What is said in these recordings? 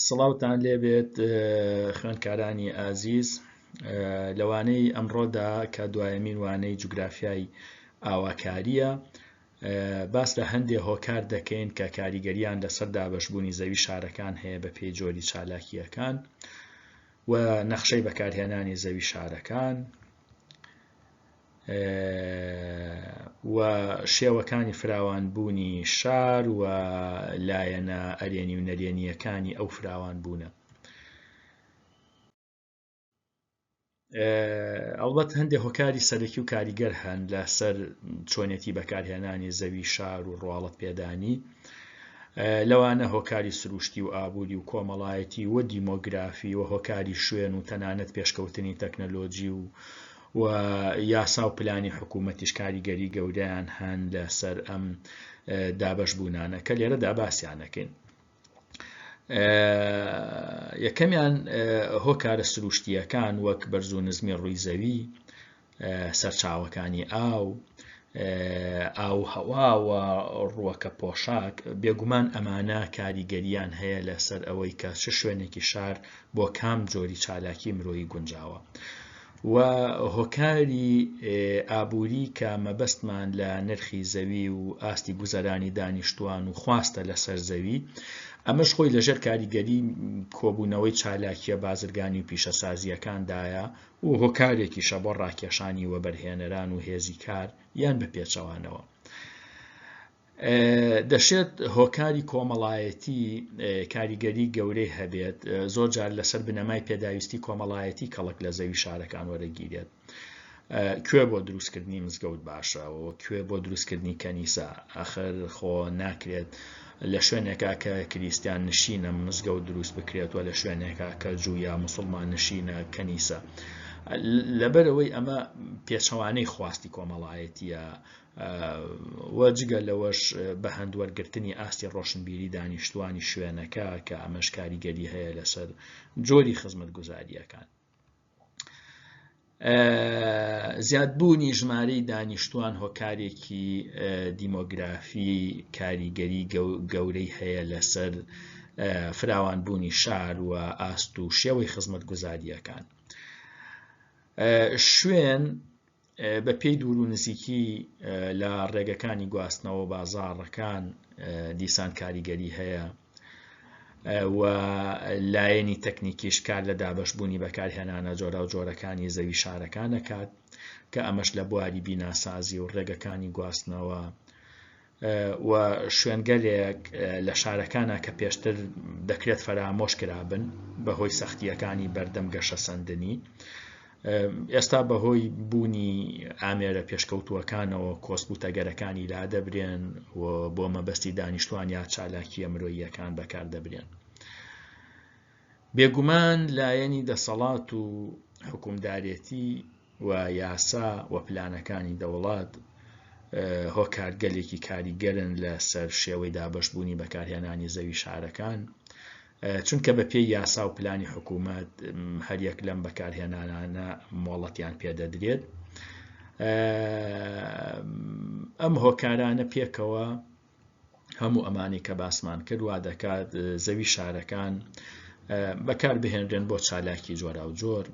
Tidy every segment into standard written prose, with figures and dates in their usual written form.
سڵاوتان لێبێت خوێندکارانی ئازیز لە وانەی ئەمڕۆدا کە دوایەمین وانەی جوگرافیای ئاواکاریە باس لە هەندێ هۆکار دەکەین کە کاریگەریان لەسەر دابەشبوونی زەوی شارەکان هەیە بە پێی جۆری چالاکییەکان و نەخشەی بەکارهێنانی زەوی شارەکان و شێوەکانی فراوانبوونی شار و لایەنە ئەرێنی و نەرێنییەکانی ئەو فراوانبوونە. ئەڵبەت هەندێک هۆکاری سەرەکی و کاریگەر هەن لەسەر چۆنێتی بەکارهێنانی زەوی شار و ڕواڵەت پێدانی لەوانە هۆکاری سروشتی و ئابووری و کۆمەڵایەتی و دیمۆگرافی و هۆکاری شوێن و تەنانەت پێشکەوتنی تەکنەلۆجی و و یاسا و پلانی حکوومەتیش کاریگەری گەورەیان هەن لەسەر ئەم دابەشبوونانە کە لێرەدا باسیان دەکەین. یەکەمیان هۆکارە سروشتییەکان وەک بەرز و نزمی ڕووی زەوی، سەرچاوەکانی ئاو، ئاووهەوا و ڕووەکە پۆشاک، بێگومان ئەمانە کاریگەرییان هەیە لەسەر ئەوەی کە چ شوێنێکی شار بۆ کام جۆری چالاکی مرۆیی گونجاوە و هۆکاری ئابووری کە مەبەستمان لە نرخی زەوی و ئاستی گوزەرانی دانیشتوان و خواستە لەسەر زەوی، ئەمەش خۆی لەژێر کاریگەری کۆبوونەوەی چالاکییە بازرگانی و پیشەسازییەکاندایە و هۆکارێکیشە بۆ ڕاکێشانی وەبەرهێنەران و هێزی کار یان بە پێچەوانەوە. دەشێت هۆکاری کۆمەڵایەتی کاریگەری گەورەی هەبێت، زۆر جار لەسەر بنەمای پێداویستی کۆمەڵایەتی کەڵک لە زەوی شارەکان وەرەگیرێت. کوێ بۆ دروستکردنی مزگەوت باشە و کوێ بۆ دروستکردنی کەنیسە ئەخر خۆ ناکرێت لە شوێنێکا کە کریستیان نشینە مزگەوت دروست بکرێت و لە شوێنێکا کە جوو یا موسڵمان نشینە کەنیسە لەبەرئەوەی ئەمە پێچەوانەی خواستی کۆمەڵایەتیە و جگە لەوەش بە هەند وەرگرتنی ئاستی ڕۆشنبیری دانیشتوانی شوێنەکە کە ئەمەش کاریگەری هەیە لەسەر جۆری خزمەتگوزارییەکان. زیادبوونی ژمارەی دانیشتوان هۆکارێکی دیمۆگرافی کاریگەری گەورەی هەیە لەسەر فراوانبوونی شار و ئاست و شێوەی خزمەتگوزارییەکان. شوێن بە پێی دوور و نزیکی لە ڕێگەکانی گواستنەوە و بازاڕەکان دیسان کاریگەری هەیە و لایەنی تەکنیکیش کار لە دابەشبوونی بەکارهێنانە جۆراوجۆرەکانی زەوی شارەکان دەکات کە ئەمەش لە بواری بیناسازی و ڕێگەکانی گواستنەوە و شوێنگەلێک لە شارەکانا کە پێشتر دەکرێت فەرامۆش کرابن بەهۆی سەختییەکانی بەردەم گەشەسەندنی، ئێستا بەهۆی بوونی ئامێرە پێشکەوتووەکانەوە کۆسپ و تەگەرەکانی لادەبرێن و بۆ مەبەستی دانیشتوان یا چالاکییە مرۆییەکان بەکاردەبرێن. بێگومان لایەنی دەسەڵات و حوکمدارێتی و یاسا و پلانەکانی دەوڵەت هۆکارگەلێکی کاریگەرن لە سەر شێوەی دابەشبوونی بەکارهێنانی زەوی شارەکان، چونکە بە پێی یاسا و پلانی حکوومەت هەریەک لەم بەکارهێنانانە مۆڵەتیان پێدەدرێت. ئەم هۆکارانە پێکەوە هەموو ئەمانەی کە باسمان کرد وا دەکات زەوی شارەکان بەکار بهێنرێن بۆ چالاکی جۆراوجۆر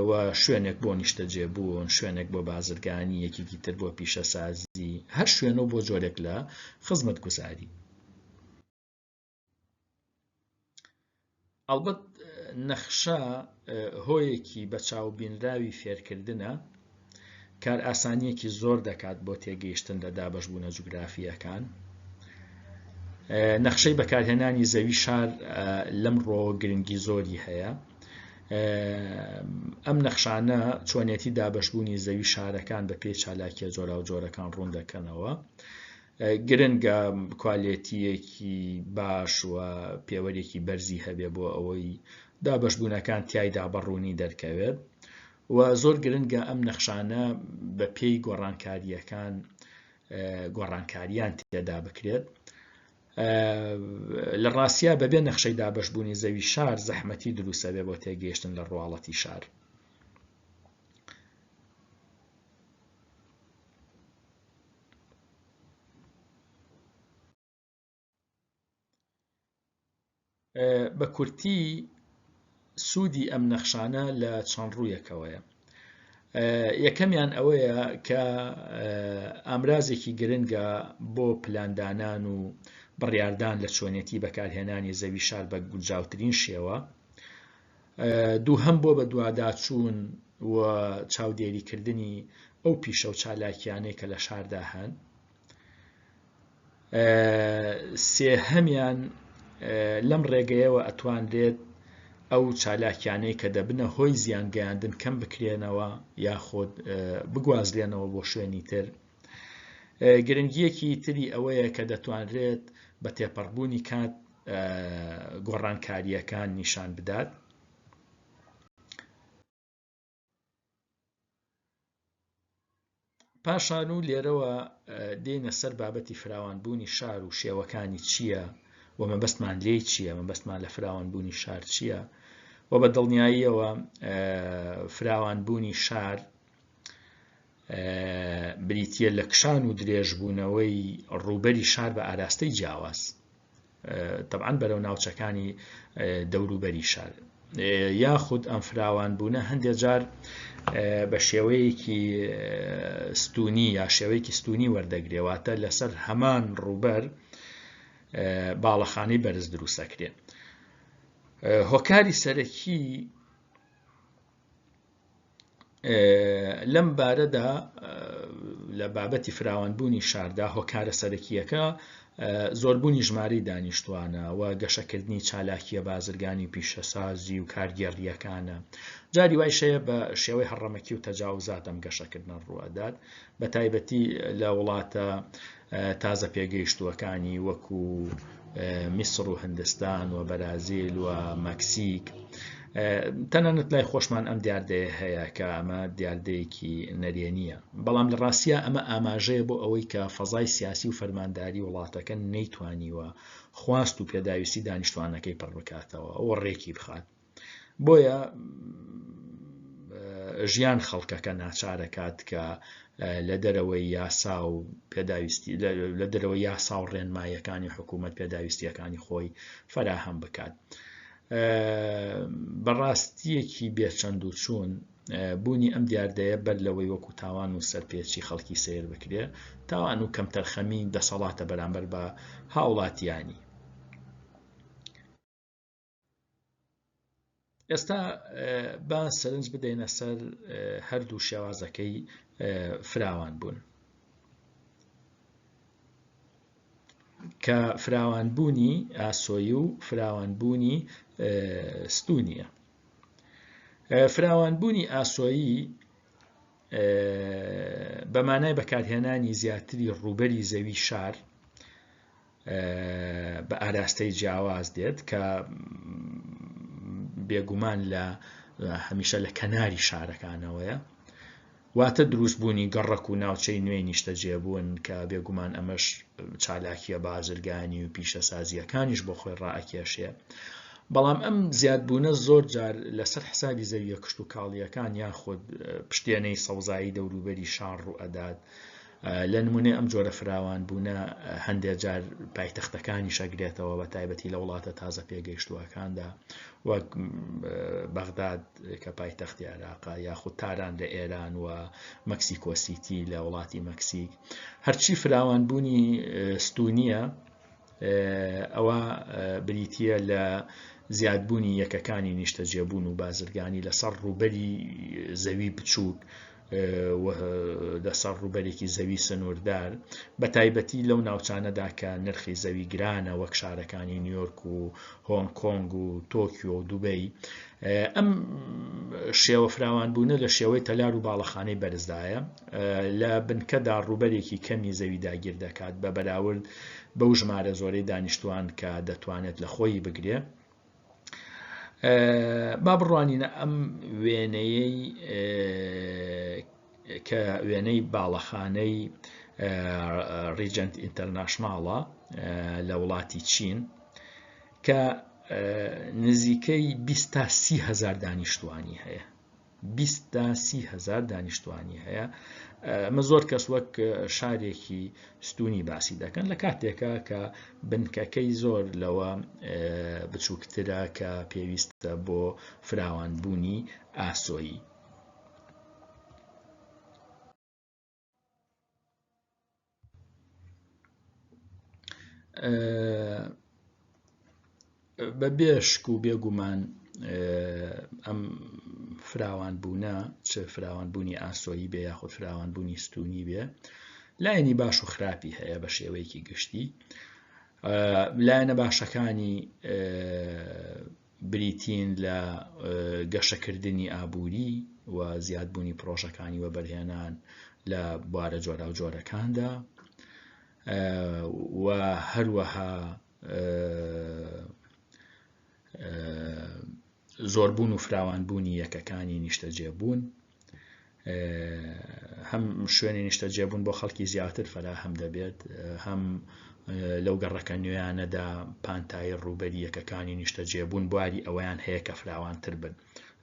و شوێنێک بۆ نیشتەجێبوون شوێنێک بۆ بازرگانی یەکێکی تر بۆ پیشەسازی هەر شوێن و بۆ جۆرێک لە خزمەتگوزاری. ئەڵبەت نەخشە هۆیەکی بەچاو بینراوی فێرکردنە، کارئاسانییەکی زۆر دەکات بۆ تێگەیشتن لە دابەشبوونە جوگرافییەکان. نەخشەی بەکارهێنانی زەوی شار لەم ڕۆوە گرنگی زۆری هەیە. ئەم نەخشانە چۆنێتی دابەشبوونی زەوی شارەکان بە پێی چالاکیە جۆراوجۆرەکان ڕوون دەکەنەوە. گرنگە کوالێتییەکی باش و پێوەرێکی بەرزی هەبێ بۆ ئەوەی دابەشبوونەکان تیایدا بە ڕوونی دەرکەوێت و زۆر گرنگە ئەم نەخشانە بە پێی گۆڕانکارییەکان گۆڕانکاریان تێدا بکرێت. لە ڕاستیا بەبێ نەخشەی دابەشبوونی زەوی شار زەحمەتی دروستەبێ بۆ تێگەیشتن لە ڕواڵەتی شار. بە کورتی سوودی ئەم نەخشانە لە چەند ڕوویەکەوەیە. یەکەمیان ئەوەیە کە ئامرازێکی گرنگە بۆ پلاندانان و بڕیاردان لە چۆنێتی بەکارهێنانی زەوی شار بە گونجاوترین شێوە. دووهەم بۆ بەدواداچوون و چاودێریکردنی ئەو پیشە و چالاکیانەی کە لە شاردا هەن. سێهەمیان لەم ڕێگەیەوە ئەتوانرێت ئەو چالاکیانەی کە دەبنە هۆی زیان گەیاندن کەم بکرێنەوە یاخود بگوازرێنەوە بۆ شوێنی تر. گرنگیەکی تری ئەوەیە کە دەتوانرێت بە تێپەڕبوونی کات گۆڕانکارییەکان نیشان بدات. پاشان و لێرەوە دێینە سەر بابەتی فراوانبوونی شار و شێوەکانی چییە و مەبەستمان لێی چییە، مەبەستمان لە فراوانبوونی شار چییە و بە دڵنیاییەوە فراوانبوونی شار بریتییە لە کشان و درێژبوونەوەی ڕووبەری شار بە ئاراستەی جیاواز. تەبعەن بەرەو ناوچەکانی دەوروبەری شار یاخود ئەم فراوانبوونە هەندێک جار بە شێوەیەکی ستونی یا شێوەیەکی ستونی وەردەگرێواتە لەسەر هەمان ڕووبەر باڵەخانەی بەرز دروستەکرێن هۆکاری سەرەکی لەم بارەدا لە بابەتی فراوانبوونی شاردا هۆکارە سەرەکییەکە زۆربوونی ژمارەی دانیشتوانە و گەشەکردنی چالاکییە بازرگانی و پیشەسازی و کارگێڕییەکانە جاری وایش هەیە بە شێوەی هەڕەمەکی و تەجاوزات ئەم گەشەکردنە ڕووئەدات بە تایبەتی لە وڵاتە تازە پێگەیشتووەکانی وەکو میسر و هندستان و بەرازیل و مەکسیک تەنانەت لای خۆشمان ئەم دیاردەیە هەیە کە ئەمە دیاردەیەکی نەرێنیە بەڵام لە ڕاستە ئەمە ئاماژەیە بۆ ئەوەی کە فەزای سیاسی و فەرمانداری وڵاتەکە نەیتوانیوە خواست و پێداویستی دانیشتوانەکەی پڕ بکاتەوە و ڕێکی بخات بۆیە ژیان خەڵکەکە ناچارەکات کە لە دەرەوەی یاسا و پێداویستی لە دەرەوەی یاسا و ڕێنماییەکانی حکوومەت پێداویستیەکانی خۆی فەراهەم بکات بەڕاستیەکی بێچەند و چوون بوونی ئەم دیاردەیە بەر لەوەی وەکو تاوان و سەرپێچی خەڵکی سیر بکرێ تاوان و کەمتەرخەمی دەسەڵاتە بەرامبەر بە هاوڵاتیانی ئێستا با سەرنج بدەینە سەر هەردوو شێوازەکەی فراوان بوون کە فراوانبوونی ئاسۆیی و فراوانبوونی ستونیە فراوانبوونی ئاسۆیی بە مانای بەکارهێنانی زیاتری ڕووبەری زەوی شار بە ئاراستەی جیاواز دێت کە بێگومان لە هەمیشە لە کەناری شارەکانەوەیە واتە دروستبوونی گەڕەک و ناوچەی نوێی نیشتەجێبوون کە بێگومان ئەمەش چالاکیە بازرگانی و پیشەسازیەکانیش بۆ خۆی ڕائەکێشێ بەڵام ئەم زیادبوونە زۆر جار لەسەر حسابی زەویە کشتوکاڵیەکان یاخود پشتێنەی سەوزایی دەوروبەری شار ڕوئەدات لە نمونەی ئەم جۆرە فراوانبوونە هەندێک جار پایتەختەکانیش ئەگرێتەوە بە تایبەتی لە وڵاتە تازە پێگەیشتووەکاندا وەک بەغداد کە پایتەختی عێراقە یاخود تاران لە ئێران و مەکسیکۆ سیتی لە وڵاتی مەکسیک هەرچی فراوانبوونی ستونیە ئەوە بریتە لە زیادبوونی یەکەکانی نیشتەجێبوون و بازرگانی لەسەر ڕووبەری زەوی بچووک و لەسەر ڕووبەرێکی زەوی سنووردار، بە تایبەتی لەو ناوچانەدا کە نرخی زەوی گرانە وەک شارەکانی نیویۆرک و هۆنگ کۆنگ و تۆکیۆ و دوبەی. ئەم شێوە فراوانبوونە لە شێوەی تەلار و باڵەخانەی بەرزدایە، لە بنکەدا ڕووبەرێکی کەمی زەوی داگیر دەکات بە بەراورد بەو ژمارە زۆرەی دانیشتووان کە دەتوانێت لە خۆی بگرێ. با بڕوانینە ئەم وێنەیەی کە وێنەی باڵەخانەی ڕیجنت ئینتەرناشناڵە لە وڵاتی چین کە نزیکەی 20 تا 30 هزار دانیشتوانی هەیە. 20 تا 30 هەزار دانیشتوانی هەیە. ئەمە زۆر کەس وەک شارێکی ستونی باسی دەکەن لە کاتێکا کە بنکەکەی زۆر لەوە بچووکترە کە پێویستە بۆ فراوانبوونی ئاسۆیی. بە بێ شک و بێگومان ئەم فراوان بوونە چ فراوان بوونی ئاسۆیی بێ یاخود فراوان بوونی ستونی بێ لایەنی باش و خراپی هەیە بە شێوەیەکی گشتی لایەنە باشەکانی بریتین لە گەشەکردنی ئابووری و زیادبوونی پرۆژەکانی وەبەرهێنان لە بوارە جۆراوجۆرەکاندا و هەروەها زۆربوون و فراوانبوونی یەکەکانی نیشتەجێبوون هەم شوێنی نیشتەجێبوون بۆ خەڵکی زیاتر فەراهەم دەبێت هەم لەو گەڕەکە نوێیانەدا پانتایی ڕووبەری یەکەکانی نیشتەجێبوون بواری ئەوەیان هەیە کە فراوانتر بن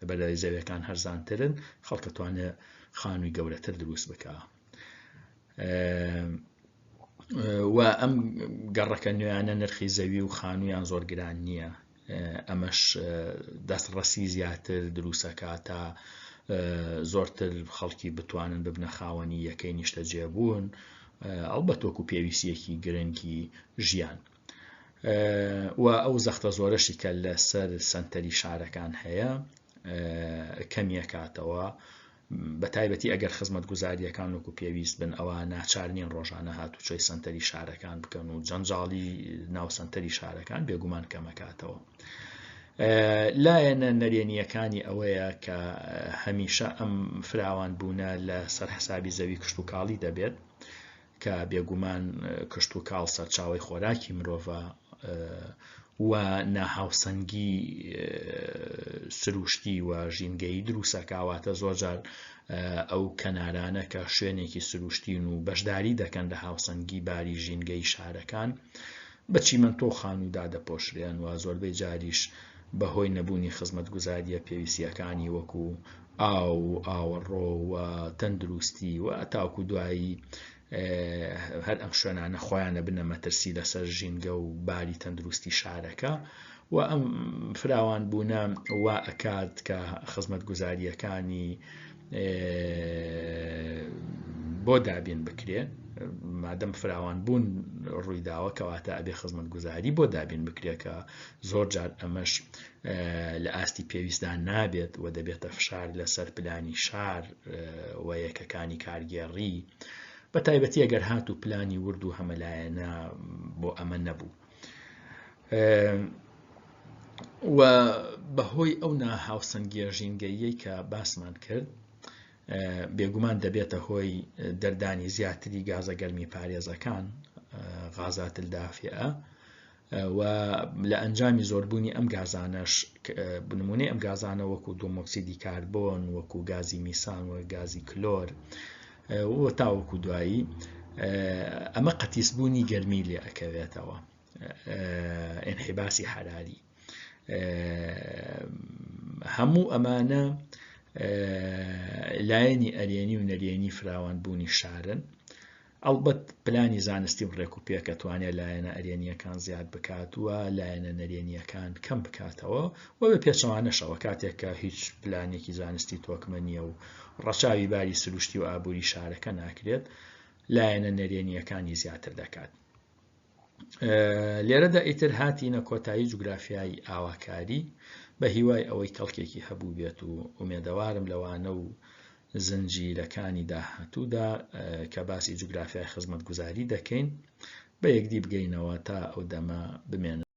لەبەرئەوەی زەویەکان هەرزانترن خەڵک دەتوانێت خانووی گەورەتر دروست بکە و ئەم گەڕەکە نوێیانە نرخی زەوی و خانوویان زۆر گران نییە ئەمەش دەستڕەسی زیاتر دروستەکە تا زۆرتر خەڵکی بتوانن ببنە خاوەنی یەکەی نیشتەجێبوون ئەڵبەت وەکو پێویستیەکی گرنگی ژیان و ئەو زەختە زۆرەشی کە لەسەر سەنتەری شارەکان هەیە کەمیەکاتەوە بە تایبەتی ئەگەر خزمەتگوزارییەکان وەکو پێویست بن ئەوا ناچار نین ڕۆژانە هاتوچۆی سەنتەری شارەکان بکەن و جەنجاڵی ناو سەنتەری شارەکان بێگومان کەمەکاتەوە. لایەنە نەرێنییەکانی ئەوەیە کە هەمیشە ئەم فراوان بوونە لە سەر حسابی زەوی کشتوکاڵی دەبێت کە بێگومان کشتوکاڵ سەرچاوەی خۆراکی مرۆڤە و ناهاوسەنگی سروشتی و ژینگەیی دروستەکە واتە زۆرجار ئەو کەنارانە کە شوێنێکی سروشتین و بەشداری دەکەن لە هاوسەنگی باری ژینگەی شارەکان بە چیمەنتۆ و خانوو دادەپۆشرێن و زۆربەی جاریش بەهۆی نەبوونی خزمەتگوزارییە پێویستییەکانی وەکو ئاو و ئاوەڕۆ و تەندروستی و تاوەکو دوایی هەر ئەم شوێنانە خۆیان ئەبنە مەترسی لەسەر ژینگە و باری تەندروستی شارەکە و ئەم فراوان بوونە وا ئەکات کە خزمەتگوزارییەکانی بۆ دابین بکرێ مادەم فراوان بوون ڕوویداوە کەواتە ئەبێ خزمەتگوزاری بۆ دابین بکرێت کە زۆر جار ئەمەش لە ئاستی پێویستدا نابێت و دەبێتە فشار لەسەر پلانی شار و یەکەکانی کارگێڕی بە تایبەتی ئەگەر هات و پلانی ورد و هەمەلایەنە بۆ ئەمە نەبوو. و بەهۆی ئەو ناهاوسەنگیە ژینگەییەی کە باسمان کرد بێگومان دەبێتە هۆی دەردانی زیاتری گازە گەرمی پارێزەکان غازات الدافئە و لە ئەنجامی زۆربوونی ئەم گازانەش بنمونەی ئەم گازانە وەکو دۆمۆکسیدی کاربۆن وەکو گازی میسان و گازی کلۆر و تاوەکو دوایی ئەمە قەتیسبوونی گەرمی لێ ئەکەوێتەوە انحباسی حراری هەموو ئەمانە لایەنی ئەرێنی و نەرێنی فراوانبوونی شارن ئەڵبەت پلانی زانستی و ڕێکوپێک ئەتوانێت لایەنە ئەرێنییەکان زیاد بکات و لایەنە نەرێنییەکان کەم بکاتەوە و بە پێچەوانەشەوە کاتێک کە هیچ پلانێکی زانستی تۆکمە نییە و ڕەچاوی باری سروشتی و ئابووری شارەکە ناکرێت لایەنە نەرێنییەکانی زیاتر دەکات. لێرەدا ئیتر هاتینە کۆتایی جوگرافیای ئاواکاری بە هیوای ئەوەی کەڵکێکی هەبوو بێت و ئومێدەوارم لەوانە و زنجیرەکانی داهاتوودا کە باسی جوگرافیای خزمەتگوزاری دەکەین بە یەکدی بگەینەوە تا ئەو دەمە بمێنن.